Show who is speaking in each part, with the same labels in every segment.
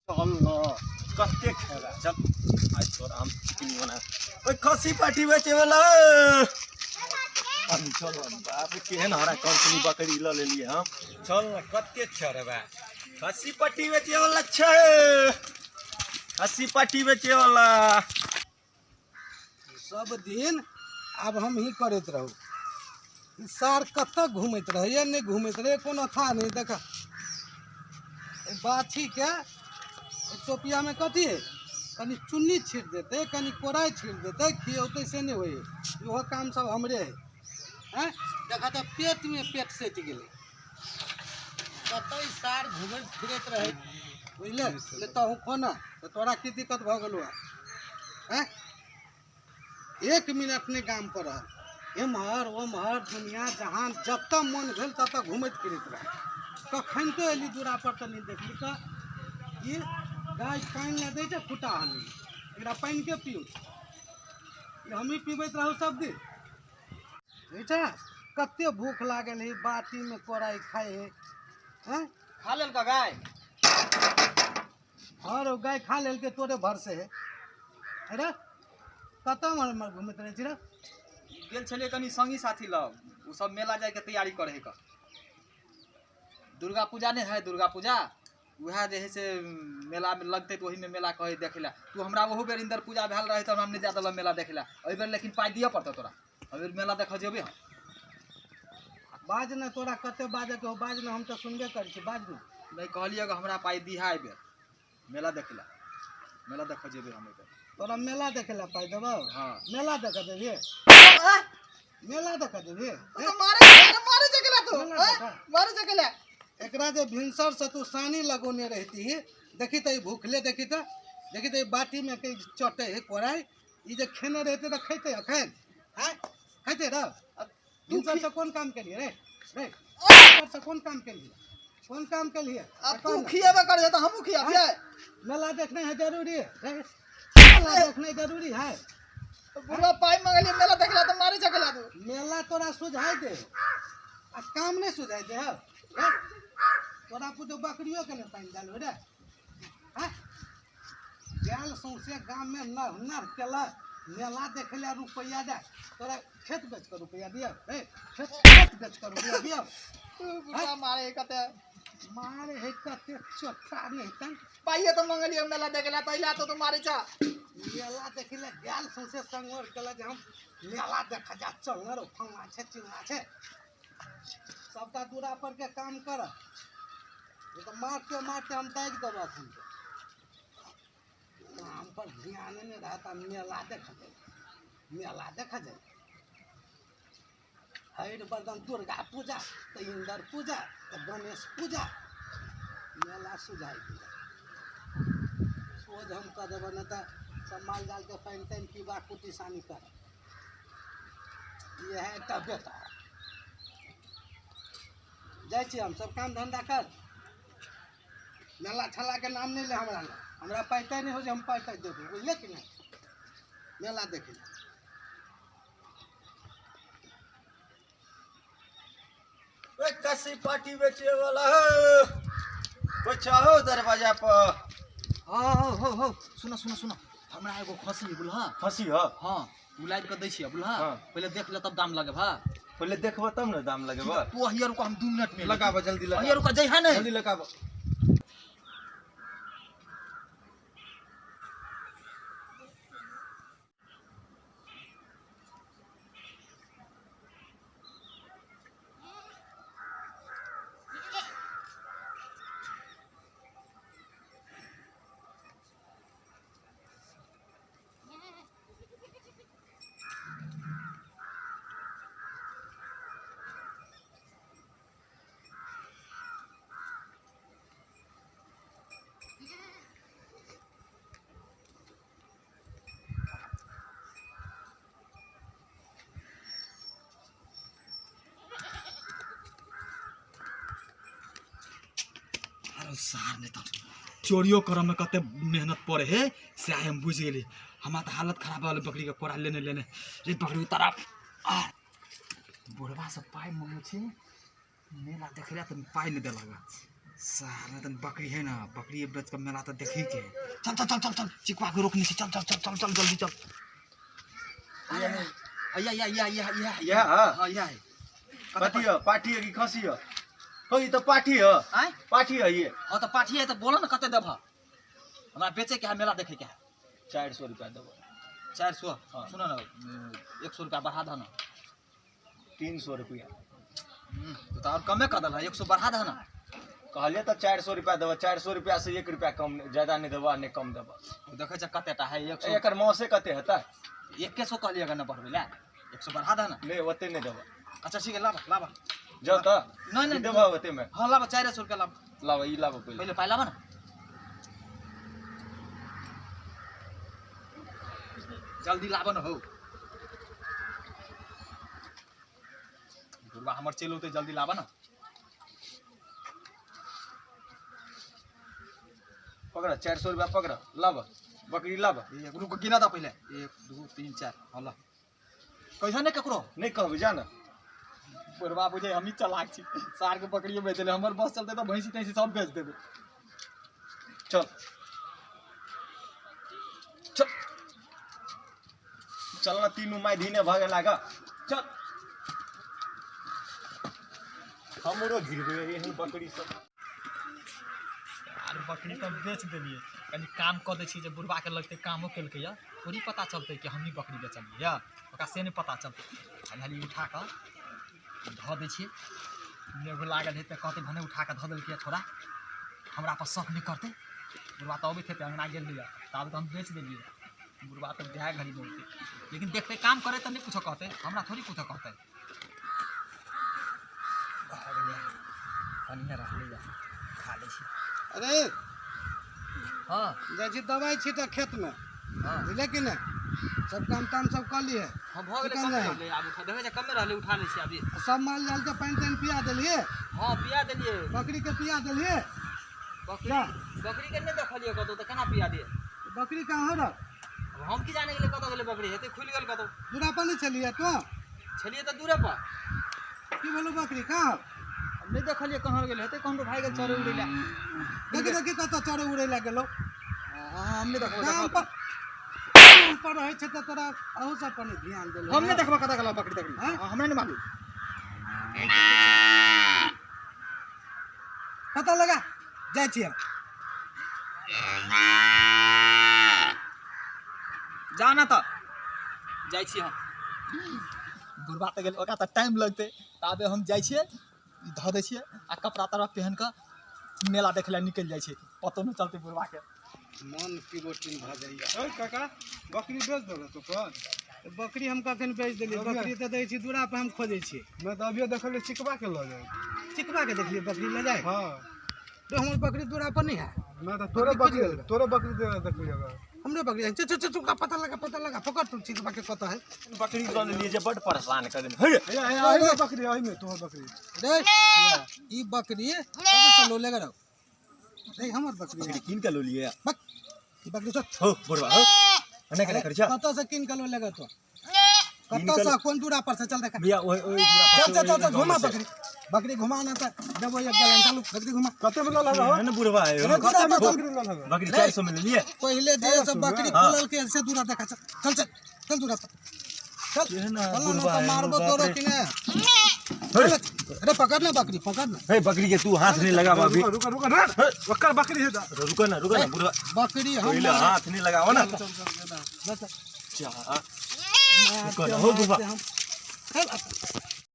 Speaker 1: चल न कते खेबा चल आज तोर आम चिकनी बना। ओए खसी पाठी बेचे वाला हम चल बाप रे केहन हरा कंपनी बकरी ल लेलिए हम। चल न कते चढ़बा खसी पाठी बेचे वाला छै, खसी पाठी बेचे वाला।
Speaker 2: सब दिन आब हम ही करैत रहू। सार कतऽ घूमैत रहैया नहि घूमैत रहैया कोनो था नहि। देख बाछीके टोपियामे कथी है, कनि चुन्नी छीट देतै कनि कोराइ छीट देतै खियौतै से नहि होइ है। इहो काम सब हमरे है। हैं देख तऽ पेटमे पेट सटि गेलै। कतऽ ई सार घूमैत फिरैत रहै बुझले। नहि तहूँ खो ना तऽ तोरा की दिक्कत भऽ गेलौ हैं। एक मिनट नहि गाम पर रहल, एम्हर ओम्हर दुनिया जहान जतऽ मन भेल ततऽ घूमैत फिरैत रहल। कखन तो एली दूरा पर तऽ नहि देखली तऽ ई गाय पानि लए दै छै खुटा हनी, एकरा पानि के पीउ, हमही पीबैत रहू सब दिन। ठीक छै कते भूख लागल है बाटीमे कोराइ खाइ है। हैं
Speaker 3: खा लेलका गाय?
Speaker 2: हँ गाय खा लेलकै तोरे भरसे है। अरे कतऽ एम्हर घूमैत रहै छी रे?
Speaker 3: गेल छलियै कनि संगी साथी लग, ओ सब मेला जाइके तैयारी करै है। दुर्गा पूजा नहि है, दुर्गा पूजा उएह जे है से मेला में लगतै तऽ ओहिमे मेला कहै देखै लए। तू हमरा ओहो बेर इंदर पूजा भेल रहै तऽ हमरा नहि जाय देलक मेला देखै लए। एहि बेर लेकिन पाइ दिअ पड़तौ तोरा, एहि बेर मेला देखऽ जेबै हम।
Speaker 2: बाज ने तोरा कते बाजके हो बाज ने, हम तऽ सुनबे करै छी बाज ने।
Speaker 3: नहि कहलियै हमरा पाइ दिहा एहि बेर मेला देखै लए, मेला देखऽ जेबै हम एहि बेर।
Speaker 2: तोरा मेला देखै लए पाइ देबौ?
Speaker 3: हाँ
Speaker 2: मेला देखऽ देबही? मेला देखऽ देबही?
Speaker 3: मारे
Speaker 2: एकरा जे भिनसर से तू सानी लगौने रहती देखी तऽ ई भूखले देखी तऽ देखी तऽ ई बाटीमे के चटै है कोराइ, ई जे खेने रहते तऽ खैते अखन। आँय खैते रह। भिनसर से कोन काम केलियै रे? रे भिनसर से कोन काम केलियै, कोन काम केलियै?
Speaker 3: अब तू खिएबे करे तऽ हमहूँ खियाबियै।
Speaker 2: मेला देखना है जरूरी है, मेला देखना जरूरी है।
Speaker 3: बुढ़वा पाइ मंगलियै मेला देखला तऽ मारे चकला तू।
Speaker 2: मेला तोरा सुझाइ दे आ काम नहि सुझाइ दे। तोरा पूछो बकरियो के नहि पानि देलहो रे। हैं गेल सौंसे गाममे नर नर केलक मेला देखै लए रुपैआ दे, तोरा खेत बेच कऽ रुपैआ दिअ? रे खेत खेत बेच कऽ रुपैआ दिअ?
Speaker 3: बुढ़वा मारे कते
Speaker 2: मारे है कते चोटा नहि तन।
Speaker 3: पाइए तऽ मंगलियै मेला देखला तऽ अइला तो मारे छ।
Speaker 2: मेला देखै लए गेल सौंसे संगोर केलक जे हम मेला देखऽ जा चल ने रौ फल्लाँ छै चिल्लाँ छै। सबटा दूरा पर के काम कर, तऽ मारते मारते हम दागि देबऽ अखन। काम पर ध्यान नहि रहत आ मेला देखऽ जाय, मेला देखऽ जाय। हरि बर्दन दुर्गा पूजा तऽ इंदर पूजा तऽ गणेश पूजा, मेला सुझाइ दिअ। सोझ हम कऽ देबऽ नहि तऽ सब माल जालके पानि तानि पीबा कुटी सानी कर। इएह एकटा बेटा जाइ छी हम सब काम धंधा कर। मेला ठेलाके नाम नहि ले हमरा लग, हमरा पाइ ताइ नहि हो जे हम पाइ ताइ देबै बुझले कि नहि। मेला देखै लए
Speaker 1: ओए खसी पाठी बेचे वाला हो, कोई चाहो दरवाजा पर?
Speaker 3: हाँ हो हो सुनो सुनो सुनो, हमरा एगो खसी बुझलह।
Speaker 1: खसी हो?
Speaker 3: हाँ उ लाबि कऽ दै छियै बुझलह।
Speaker 1: हाँ।
Speaker 3: पहिले देख ले तब दाम लगेबह।
Speaker 1: पहिले देखबह तब ने दाम लगेबह।
Speaker 3: तू अहिया रुक हम 2 मिनट में
Speaker 1: लगाबह जल्दी लगाबह।
Speaker 3: अहिया रुक जइहा नहि
Speaker 1: जल्दी लगाबह।
Speaker 3: सार नहीं तो चोरियो करऽ में कते मेहनत पड़े है से आइ हम बुझि गेली। हमरा तऽ हालत खराब भऽ गेल बकरी के कोरा लेने लेने। रे बकरी उतारा। बुढ़वा सब पाइ मंगै छै मेला देखै लए तऽ पाइ नहि देलक। साला तन बकरी है ना, बकरी बेच के मेला तो देखी के। चल चल चल चल चल, चिकवा के रोकने से, चल चल चल चल चल जल्दी चल। या या या या या।
Speaker 1: इएह है?
Speaker 3: हाँ, इएह है।
Speaker 1: कथी है, पाठी है कि खसी है? हो, ई तऽ पाठी है।
Speaker 3: आँय?
Speaker 1: पाठी है ये।
Speaker 3: हाँ तऽ पाठी है तऽ बोलो ना कते देबह, हमरा बेचे के है, मेला देखे के है।
Speaker 1: 400 रुपया देबो।
Speaker 3: 400?
Speaker 1: हाँ।
Speaker 3: सुनो ना, 100 रुपया बढ़ा दह ना।
Speaker 1: 300 रुपया।
Speaker 3: तो और कमे कर दल, 100 बढ़ा दह ना।
Speaker 1: कहलिए तऽ 400 रुपया देबो, 400 रुपया से 1 रुपया कम ज्यादा नहीं देबो, नहीं कम देबो।
Speaker 3: देखे छ कतेटा है, 100।
Speaker 1: एकर मौसे कते हेतै?
Speaker 3: 100 कहलिए ना बढ़बै ला, 100 बढ़ा दह ना।
Speaker 1: नहीं, ओते नहीं देबो।
Speaker 3: अच्छा ठीक है, लाबा लाबा।
Speaker 1: जाओ तऽ।
Speaker 3: नहीं, नहीं।
Speaker 1: देबो ओते में।
Speaker 3: हाँ लाबा, 400 रुपया लाबा।
Speaker 1: लाबा, ई लाबा पहिले।
Speaker 3: पहिले पाइ लाबा ना, जल्दी लाबा ना। हो बुढ़वा हमर चलि औतै, जल्दी लाबा ना।
Speaker 1: पकड़ 400 रुपया, पकड़, लाबा बकरी लाबा।
Speaker 3: एक रुक, गिना दा पहिले, 1 2 3 4। हाँ ला, कैसा नहीं ककरो
Speaker 1: नहीं कहबै, जा ना।
Speaker 3: बुढ़वा बुझे हमही चलाक छी, सार के बकरियो बेच देले, हमर बस चलते तऽ भैंसी तैंसी सब बेच देबै।
Speaker 1: चल चल चल ना, तीनू माय धीने भागे लागा, चल। हमरो गिरबे एहन बकरी सब।
Speaker 3: आर बकरी तऽ बेच देलियै, कनि काम कऽ दै छी जे बुढ़वा के लगतै कामो केलकै या, थोड़ी पता चलतै कि हमही बकरी बेचलियै या, ओकरा से नहि पता चलतै। हाली हाली उठा कऽ धऽ दै छियै, मेघ लागल हेतै कहतै भने उठा कऽ धऽ देलकै छोड़ा, हमरा पर शक नहि करतै। बुढ़वा तऽ अबैत हेतै, अङ्गना गेल रहियै ताबे तऽ हम बेच देलियै। बुढ़वा तऽ बिहाय घड़ी बोलतै, लेकिन देखतै काम करे तऽ नहि कुछो कहतै, हमरा थोड़ी कुछो कहतै। भऽ गेलै, कनिए रहलै, खा लै छी।
Speaker 2: अरे
Speaker 3: हाँ
Speaker 2: जाइ छी दवाइ छीटऽ खेतमे।
Speaker 3: हाँ।
Speaker 2: बुझले कि नहि, सब काम ताम सब कऽ लिए?
Speaker 3: हाँ भऽ गेलै,
Speaker 2: चिकन
Speaker 3: कमे
Speaker 2: रहै।
Speaker 3: रहलै, आब उठा देखै छै कमे रहलै, उठा लै छी अभी।
Speaker 2: सब माल जाल के पानि तानि पिया देलियै?
Speaker 3: हाँ पिया देलियै।
Speaker 2: बकरी के पिया देलियै?
Speaker 3: बकरी
Speaker 2: जा।
Speaker 3: बकरी के नहि देखलियै कतौ, तऽ केना पिया दियै?
Speaker 2: बकरी कहाँ रह?
Speaker 3: अब हम की जाने गेलै कतऽ गेलै बकरी, हेतै खुलि गेल कतौ।
Speaker 2: दूरा पर नहि छलियै तो?
Speaker 3: छलियै तऽ दूरे पर।
Speaker 2: की भेलौ, बकरी कहाँ?
Speaker 3: हम नहि देखलियै कहाँ गेलै, हेतै कहाँ भागि गेल चरे उड़ै लए।
Speaker 2: देखी देखी कतऽ चरे उड़ै लए गेलौ।
Speaker 3: हाँ हम नहि देखबै।
Speaker 2: गाम पर गाम पर रहै छै तऽ तोरा अहू सब पर नहि ध्यान देलौ।
Speaker 3: हम नहि देखबै कतऽ गेलौ बकरी तकरी।
Speaker 2: हाँ?
Speaker 3: हाँ, हमरा नहि मालूम।
Speaker 2: पता लगा जाइ छियै।
Speaker 3: जा ना तऽ जाइ छी हम। बुढ़वा तऽ गेल, ओकरा तऽ टाइम लगतै, ताबे हम जाइ छियै, धऽ दै छियै आ कपड़ा तपड़ा पहिन कऽ मेला देखै लए निकलि जाइ छियै, पतो नहि चलतै बुढ़वाके।
Speaker 2: मन पिरोटिन भऽ जाइए।
Speaker 4: ओए काका, बकरी बेच देलह तो पर?
Speaker 2: बकरी हम कखन बेच देलियै? बकरी तऽ दै छी दूरा पर, हम खोजै छियै।
Speaker 4: मैं तऽ अभियो देखलियै चिकबा के लऽ जाइ।
Speaker 2: चिकबा के देखलियै बकरी लऽ जाय?
Speaker 4: हाँ।
Speaker 2: तो हमर बकरी दूरा पर नहीं है।
Speaker 4: मैं तऽ तोरे
Speaker 2: बकरी
Speaker 4: बकरी
Speaker 2: खुजि गेल।
Speaker 4: तोरे बकरी दे देखलियै।
Speaker 2: हमरे बकरी है। चल चल चल, पता लगा पता लगा, पकड़ तू चिकबा के कतऽ है।
Speaker 1: बकरी लऽ लेलियै जे बड परेशान कऽ देने। हे
Speaker 4: हे हे, एहिमे बकरी, एहिमे तोहर बकरी।
Speaker 2: रे ई बकरी कतऽ से लो लेगा रे? हमर बकरी है।
Speaker 1: बकरी कीन के लऽ लियै।
Speaker 2: बक ई बकरी चल।
Speaker 1: हो बुढ़वा हो, एना केना करै छ?
Speaker 2: कतऽ से कीन के लो लेगा तो?
Speaker 1: कीन
Speaker 2: कतऽ
Speaker 1: के
Speaker 2: से, कोन दूरा पर से? चल देखा।
Speaker 1: भैया ओहि ओहि दूरा पर
Speaker 2: चल
Speaker 1: से,
Speaker 2: चल चल चल,
Speaker 1: ओहि
Speaker 2: घुमा
Speaker 1: गाँव से।
Speaker 2: बकरी, बकरी घुमा ना तऽ देबो एक गलन। चलू बकरी घुमा।
Speaker 4: कते में लऽ हो?
Speaker 1: एहन बुढ़वा है।
Speaker 2: अरे दूरा पर चल।
Speaker 4: बकरी लऽ हो?
Speaker 1: बकरी 400 में लेलियै।
Speaker 2: पहिले जे से बकरी
Speaker 1: हाँ।
Speaker 2: खोलल के से दूरा देखा। चल चल चल चल दूरा पर चल।
Speaker 1: केहन
Speaker 2: चल ना
Speaker 1: बुढ़वा
Speaker 2: तऽ
Speaker 1: है,
Speaker 2: मारबो
Speaker 1: बाप
Speaker 2: तोरो
Speaker 1: रे।
Speaker 2: कि ने। चल, अरे पकड़ ना बकरी, पकड़ ना।
Speaker 1: हे बकरी के तू हाथ नहीं लगाव अभी।
Speaker 4: रुको रुको रुको, ओकर बकरी है।
Speaker 1: रुको ना, रुको ना बुढ़वा।
Speaker 2: बकरी हम
Speaker 1: पहिले हाथ नहीं लगाव ना।
Speaker 2: चल चल चल चल,
Speaker 1: जा
Speaker 2: मारते
Speaker 1: रुको ना, हो बुढ़वा।
Speaker 2: मारते हम। चल,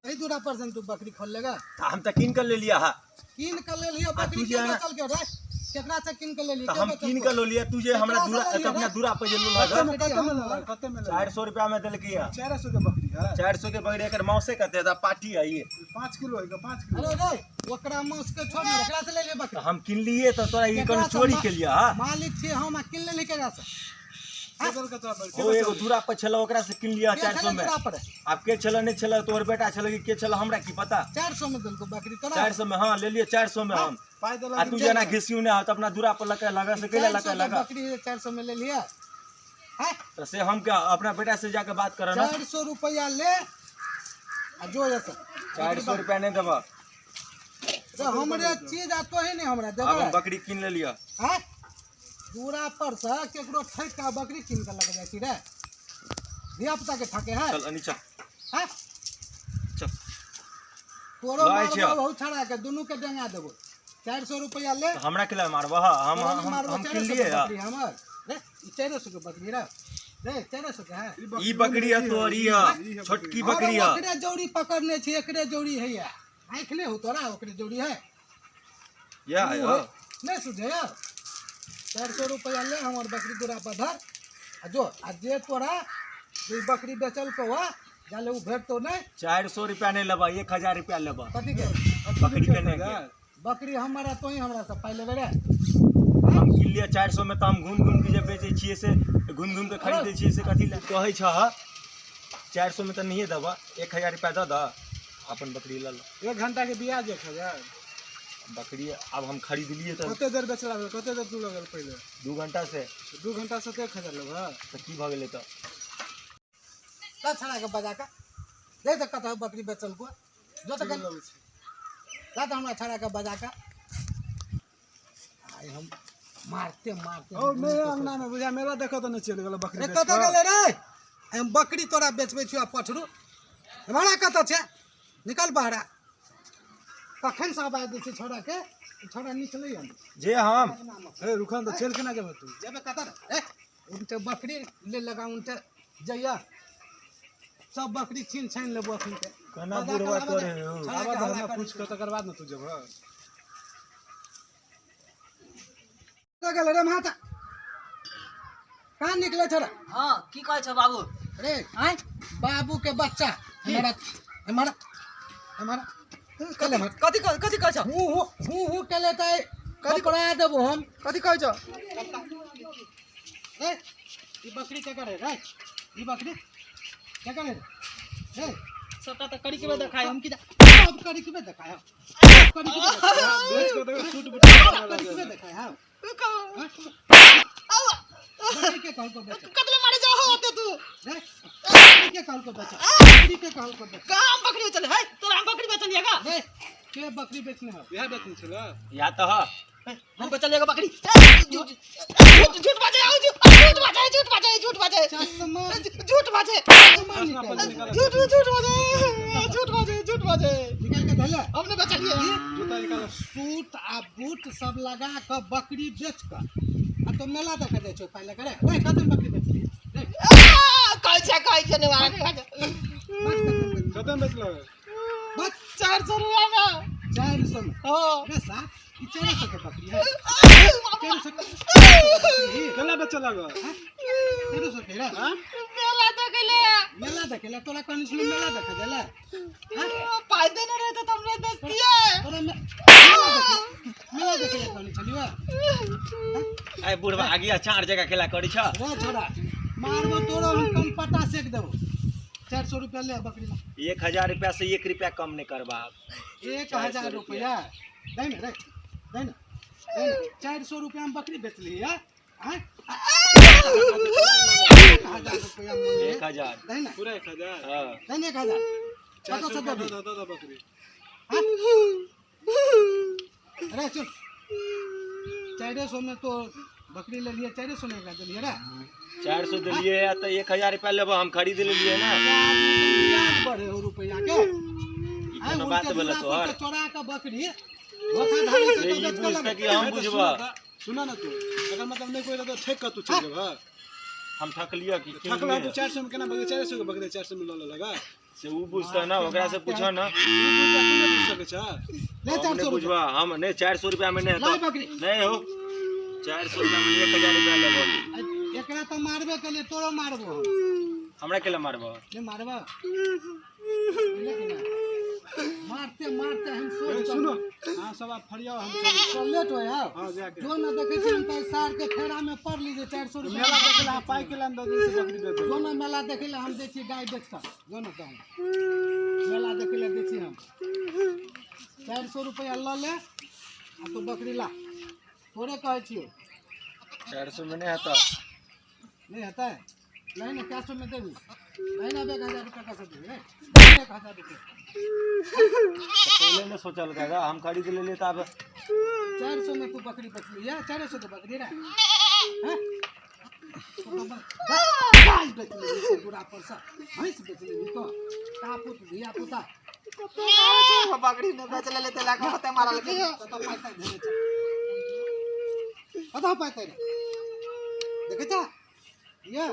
Speaker 2: एही दूरा पर से तू बकरी खोल लेगा?
Speaker 1: हम तऽ कीन के ले लिया हा।
Speaker 2: कीन के ले लियो बकरी?
Speaker 1: तू
Speaker 2: के
Speaker 1: जे है ना-
Speaker 2: बेचल के रे? केकरा से कीन के ले लियो?
Speaker 1: तऽ हम कीन के लो लिया, तू जे हमरा दूरा
Speaker 2: केकरा से
Speaker 1: अपना
Speaker 2: लेलियै?
Speaker 1: दूरा पर जे लो
Speaker 4: कते में
Speaker 1: लगा।
Speaker 4: कते में लऽ, कते में?
Speaker 1: 400 रुपया में देलकै है।
Speaker 4: 400 के बकरी है?
Speaker 1: 400 के बकरी, एकर मौसे कते है? पाठी है ये।
Speaker 4: 5 किलो है, 5 किलो।
Speaker 2: अरे रे, ओकरा मांस के छोड़ ना, केकरा से ले लियो बकरी?
Speaker 1: तऽ हम किनलिए तऽ तोरा ई
Speaker 2: केकरा
Speaker 1: कोनो
Speaker 2: से
Speaker 1: चोरी के लिया हा?
Speaker 2: मालिक छी हम, आ कीन लेली केकरा से?
Speaker 4: केकर के तोरा बकरी?
Speaker 1: ओ एगो दूरा पर छल, ओकरा से किन लिया
Speaker 2: के
Speaker 1: 400
Speaker 2: छलै
Speaker 1: में।
Speaker 2: दूरा पर?
Speaker 1: आब के छल नहीं छल, तोहर बेटा छल कि के छल, हमरा की पता।
Speaker 2: 400 में देलको बकरी तोरा?
Speaker 1: 400 में हाँ ले लिए, 400 में हम।
Speaker 4: पाइ देलक?
Speaker 1: आ तू जेना घिसियू ने तऽ अपना दूरा पर लगा लगा से कैला
Speaker 2: 400
Speaker 1: लगा
Speaker 2: के
Speaker 1: लगा।
Speaker 2: बकरी 400 में ले लिया है?
Speaker 1: तऽ से हम क्या अपना बेटा से जाके बात कर ना।
Speaker 2: 400 रुपया ले आ जो ऐसा।
Speaker 1: 400 रुपया नहीं देबा।
Speaker 2: हमरे चीज आ तोही नहि हमरा
Speaker 1: आब
Speaker 2: देबै।
Speaker 1: हम बकरी कीन लेलियै।
Speaker 2: आँय, दूरा पर से केकरो ठकि कऽ बकरी कीन कऽ लऽ जाइ छी रे? धिया पुता के ठके है?
Speaker 1: चल नीचा।
Speaker 2: आँय?
Speaker 1: चल।
Speaker 2: तोरो
Speaker 1: लऽ आइ छियौ।
Speaker 2: मारबो हौ छड़ा के, दुनू के डेंगा देबो। 400 रुपया ले।
Speaker 1: तऽ हमरा के मारबह? हम
Speaker 2: तोरा नहि
Speaker 1: हम
Speaker 2: मारबो।
Speaker 1: हम
Speaker 2: 400 के
Speaker 1: किनलियै।
Speaker 2: बकरी हमर रे, ई 400 के बकरी रे, रे 400 के है।
Speaker 1: ई बकरी है तोहर, ई है छोटकी बकरी है।
Speaker 2: ओकरे जौड़ी पकड़ने छी, एकरे जौड़ी है। आँखि नहि हो तोरा? ओकरे जौड़ी है।
Speaker 1: या
Speaker 2: ऊ
Speaker 1: है।
Speaker 2: है। नहि सुझे यार। 400 रुपया ले, हमर बकरी दूरा पर धर आ जो। आ जे तोरा जे बकरी बेचल को हुआ जाले उ भेटतो नहि।
Speaker 1: 400 रुपया नहि लेबह, 1000 रुपया लेबह।
Speaker 2: कथी के?
Speaker 1: बकरी के नहि के।
Speaker 2: बकरी हमर आ तोही हमरा से पाइ लेबै रे?
Speaker 1: हम किनलियै 400 मे, तऽ हम घूमि घूमि के जे बेचै छियै से घूमि घूमि के खरीदै छियै से कथी लए कहै छह? 400 मे तऽ नहिए देबह, 1000 रुपया दऽ दऽ, अपन बकरी लऽ लऽ।
Speaker 4: एक घंटा के ब्याज 1000?
Speaker 1: बकरी आब हम खरीदलियै तऽ।
Speaker 4: कते देर बेचला भेल? कते देर तू लगल पहिले?
Speaker 1: 2 घंटा से।
Speaker 4: 2 घंटा से तऽ 1000 लेबह?
Speaker 1: तऽ की भऽ गेलै तऽ?
Speaker 2: ला छड़ा के बजा के दे तऽ कतऽ बकरी बेचल को जो तऽ कनि।
Speaker 4: लगै छै।
Speaker 2: ला तऽ हमरा छड़ा के बजा के, आइ हम मारते मारते
Speaker 4: ओ मेरे अंगना में बुझा मेला देखऽ तऽ नहि चलि गेल बकरी
Speaker 2: रे
Speaker 4: बेच
Speaker 2: कतऽ
Speaker 4: कऽ।
Speaker 2: गेलै रे? आइ हम बकरी तोरा बेचबै छियौ। आ पठरू हमारा कतऽ छै? निकल बहरा। कखन से आवाज दै छै छौड़ा के, छौड़ा निकलैया नहि।
Speaker 1: जे हम
Speaker 4: हे रुकन तऽ, चलि केना जेबह तू?
Speaker 2: जेबै कतऽ रे? ए उनटे बकरी ले लगा, उनटे जइया, सब बकरी छीन छानि लेबो अखन के।
Speaker 1: केना
Speaker 2: बजा के
Speaker 1: बुढ़वा
Speaker 2: लाबऽ
Speaker 1: करे
Speaker 2: दे।
Speaker 1: हौ।
Speaker 2: छौड़ा के
Speaker 4: आबऽ तऽ
Speaker 2: हल्ला
Speaker 4: हमरा
Speaker 2: करै
Speaker 4: पूछि
Speaker 2: छै।
Speaker 4: कऽ तकर बाद ने तू जेबह।
Speaker 2: कतऽ गेलै रे माता? कहाँ निकले छोड़ा?
Speaker 3: हाँ, की कहै छौ बाबू?
Speaker 2: रे
Speaker 3: आँय?
Speaker 2: बाबू के बच्चा, हमारा हमारा हमारा कल हमारा।
Speaker 3: कथी कथी कहै छौ?
Speaker 2: हूँ हूँ हूँ हूँ के लेतै, कपड़ा देबो हम।
Speaker 3: कथी कहै छौ?
Speaker 2: रे ई बकरी के करे रे? ई बकरी के करे रे?
Speaker 3: सबटा तऽ करी के देखाय हम की
Speaker 2: सब करी के देखाय, सब करी के देखाय।
Speaker 4: बेच कऽ देखो सूट बूट।
Speaker 2: सब करी के देखाय। हाँ, बकरी के कहल को बेच।
Speaker 3: कतले मारे जाओ हो होते तू?
Speaker 2: रे बकरी के कहल को बेच, बकरी के कहल को बेच।
Speaker 3: कहाँ हम बकरी बेचल है तोरा? हम बकरी बेचलिए का?
Speaker 2: रे के बकरी बेचने हो?
Speaker 4: इएह बेचने छलै।
Speaker 1: या तऽ ह।
Speaker 3: हम बेचलिए का बकरी? झूठ झूठ झूठ बाजे, आओ झूठ झूठ बाजे, झूठ बाजे, झूठ बाजे।
Speaker 2: चश्मा
Speaker 3: झूठ बाजे।
Speaker 2: चश्मा निकाल।
Speaker 3: झूठ झूठ बाजे, झूठ बाजे, झूठ बाजे।
Speaker 2: निकाल के धले।
Speaker 3: हमने बेचलिए।
Speaker 4: जूता निकाल।
Speaker 2: सूट आ बूट सब लगा कऽ बकरी बेच कऽ आ तो मेला देखा जाइ छौ पाइ लऽ कऽ रे? रे कते बकरी बेचली रे?
Speaker 3: कहै छै, कहै छै, नहि मारे, कहै छै।
Speaker 2: बच कते बेचली?
Speaker 4: कते बेचलह?
Speaker 2: बच।
Speaker 3: 400 रुपया में।
Speaker 2: 400 में?
Speaker 3: हाँ।
Speaker 2: रे साहब, ई 400 के बकरी है? 400 के बकरी?
Speaker 4: केना बेचऽ लागल?
Speaker 2: 400 के रे?
Speaker 3: मेला देखले।
Speaker 2: मेला देखे ला तोरा कहने छलौ? मेला देखे गेला?
Speaker 3: पाइ देने रहे तऽ हमरे बेचतियै।
Speaker 2: तोरा मेला देखे ला कहने छलियौ?
Speaker 1: आइ बुढ़वा आगिया चार जगह केला करै छ।
Speaker 2: रे छोड़ा, मारबो तोरो हम, कम पटा सेक देबो। 400 रुपया ले, बकरी ला।
Speaker 1: 1000 रुपया से 1 रुपया कम नहि करबा।
Speaker 2: 1000 रुपया दै ने रे, दै ने, दै ने। 400 रुपया में बकरी बेचली है? आँय, 1000 रुपया में।
Speaker 1: 1000।
Speaker 2: दै ने।
Speaker 4: पूरा 1000?
Speaker 1: हाँ।
Speaker 2: दै ने 1000।
Speaker 4: चारि
Speaker 2: कतऽ
Speaker 4: सए
Speaker 2: से
Speaker 4: रुपया
Speaker 2: देबही?
Speaker 4: दऽ दऽ बकरी।
Speaker 2: हाँ? अरे सुन, 400 में तो बकरी ले लिए, 400 में एकरा देलियै रे?
Speaker 1: 400 देलियै है तऽ 1000 रुपया लेबह, हम खरीद लेलियै ने।
Speaker 2: ब्याज बढ़े हो रुपया के।
Speaker 1: ई
Speaker 2: आँय,
Speaker 1: कोनो बात
Speaker 2: उनके
Speaker 1: भेलै
Speaker 2: दूरा पर
Speaker 1: तोहर?
Speaker 2: से चोरा के बकरी धोखाधड़ी से
Speaker 1: से
Speaker 2: तो
Speaker 1: ई
Speaker 2: बेच के
Speaker 1: बुझतै
Speaker 2: लेबै।
Speaker 1: कि हम
Speaker 4: हे तऽ
Speaker 1: बुझबह?
Speaker 4: सुनऽ ने तू, एकर मतलब नहि कोइ रहतौ, ठकि कऽ तू चलि जेबह।
Speaker 1: हम ठकलियै कि
Speaker 4: ठकलह तू?
Speaker 1: किनलियै?
Speaker 4: 400 मे केना बकरी, 400 के बकरी 400 मे लऽ लेलक?
Speaker 1: से उ बुझतै ने, ओकरा से पूछऽ ने।
Speaker 4: तू बुझ, तू नहि बुझि सकै छह।
Speaker 2: ले
Speaker 1: हम
Speaker 2: 400
Speaker 1: नहि
Speaker 2: रुपया।
Speaker 1: बुझबह, हम नहि, 400 रुपया में नहि
Speaker 2: लाय
Speaker 1: हेतौ।
Speaker 2: बकरी।
Speaker 1: नहि हो, 400 रुपया में 1000 रुपया लेबह।
Speaker 2: एकरा तऽ मारबे केलियै, तोरो मारबो हम।
Speaker 1: हमरा केला मारबह?
Speaker 2: नहि मारबह? मारते मारते हम सोच
Speaker 4: ए, सुनो, अहाँ सब आब फरियाओ, हम चलू।
Speaker 2: तो लेट हो यार।
Speaker 4: हाँ, जाके।
Speaker 2: जो न देखै छी हम तऽ सार के फेरा में पड़ लीजे 400 रुपया।
Speaker 4: मेला देखे ला पाइ के लान दऽ दे से बकरी बेच
Speaker 2: जो
Speaker 4: देबै।
Speaker 2: न मेला देखे ला हम दै छी गाय बेच कऽ। जो न तऽ मेला देखे ला दै छी हम। 400 रुपया लऽ ले आ तू बकरी ला। तोरे कहै छियौ।
Speaker 1: 400 में नहि हेतौ।
Speaker 2: नहि हेतै? नहीं ने, कै सौ में देबी? नहीं ना, 1000 रुपया कैसे देबी रे? 1000 रुपया
Speaker 1: पहले नहीं सोचल का हम खरीद लेलिए तब
Speaker 2: 400 में तू बकरी बेचली या 400 के बकरी रे हैं गाय बेच लेली दूरा पर से भैंस बेच लेली तो तापुत धिया पुता
Speaker 3: बकरी ने बेच लेले ते लाख होते मारल के
Speaker 2: कत पैसा भेजे छै कत पैसा रे देखे छ या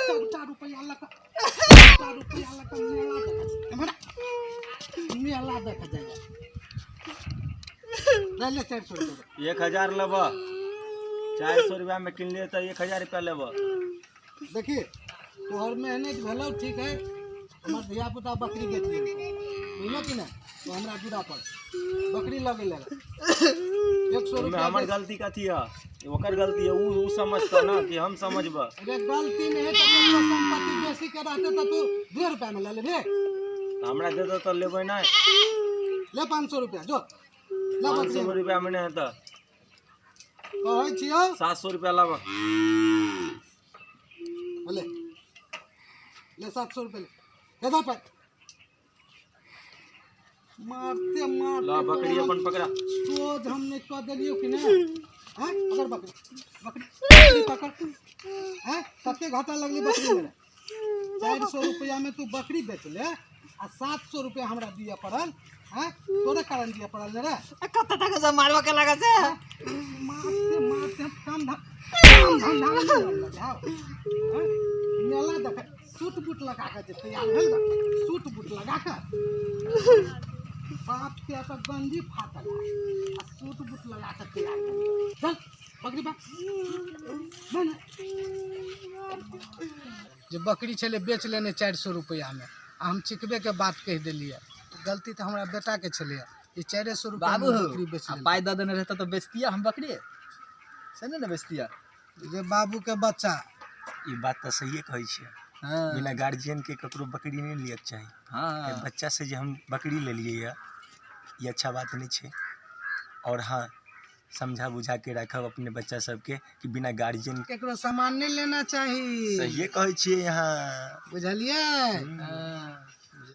Speaker 2: सबटा रुपया लक सबटा रुपया लक मेला देख हमरा मेला देख जाए ले ले 400 रुपया
Speaker 1: 1000 लेब 400 रुपया में किन लिए तो 1000 रुपया लेब।
Speaker 2: देखिए तोहर मेहनत भेलौ ठीक है हमर धिया पुता बकरी बेच लेली बुझलो कि नहीं तो हमरा दूरा पर बकरी लगे लगे 100 रुपया
Speaker 1: हमर गलती कथी है ओकर गलती है उ समझता ना कि हम समझब।
Speaker 2: अरे गलती नहीं है तो संपत्ति बेसी के रहते तो तू 2 रुपया में ले लेबे
Speaker 1: हमरा दे दो तो लेबै नहीं
Speaker 2: ले 500 रुपया जो ले
Speaker 1: 500 रुपया में नहीं है तो
Speaker 2: कहै छियौ
Speaker 1: 700 रुपया लाब
Speaker 2: ले ले 700 रुपया ले दे दो पाई मारते मारते
Speaker 1: ला बकरी अपन पकड़ा
Speaker 2: सोच हमने कह देलियो कि नहीं हैं पकड़ बकरी बकरी पकड़ हैं कते घाटा लगली बकरी में 400 रुपया में तू बकरी बेच ले आ 700 रुपया हमरा दिया पड़ल हैं तोरे कारण दिया पड़ल रे
Speaker 3: कते तक से मारवा के लगा से
Speaker 2: मारते मारते हम काम धंधा लगाओ मेला देख सूट बूट लगा के तैयार भेल बा सूट बूट लगा के बाप के तो गंजी फाटल आ सूट बूट लगा के तैयार भेल चल बकरी बा बन जे बकरी छले बेच लेने 400 रुपया में आ हम चिकबे के बात कह देलिए गलती तो हमरा बेटा के छले ई 400 रुपया में बकरी बेच लेने
Speaker 3: पाई दे देने रहता तो बेचतिया हम बकरी से नहीं ना बेचतिया
Speaker 2: जे बाबू के बच्चा
Speaker 1: ई बात तो सही कहै छियै।
Speaker 3: हाँ।
Speaker 1: बिना गार्जियन के ककरो बकरी नहीं लियक चाही।
Speaker 3: हाँ।
Speaker 1: बच्चा से जे हम बकरी लेलिए ये अच्छा बात नहीं है। और हाँ समझा बुझा के रखब अपने बच्चा सबके कि बिना गार्जियन
Speaker 2: केकरो सामान नहीं लेना चाहिए।
Speaker 1: सही कहै छियै यहाँ
Speaker 2: बुझलिए।
Speaker 1: हाँ।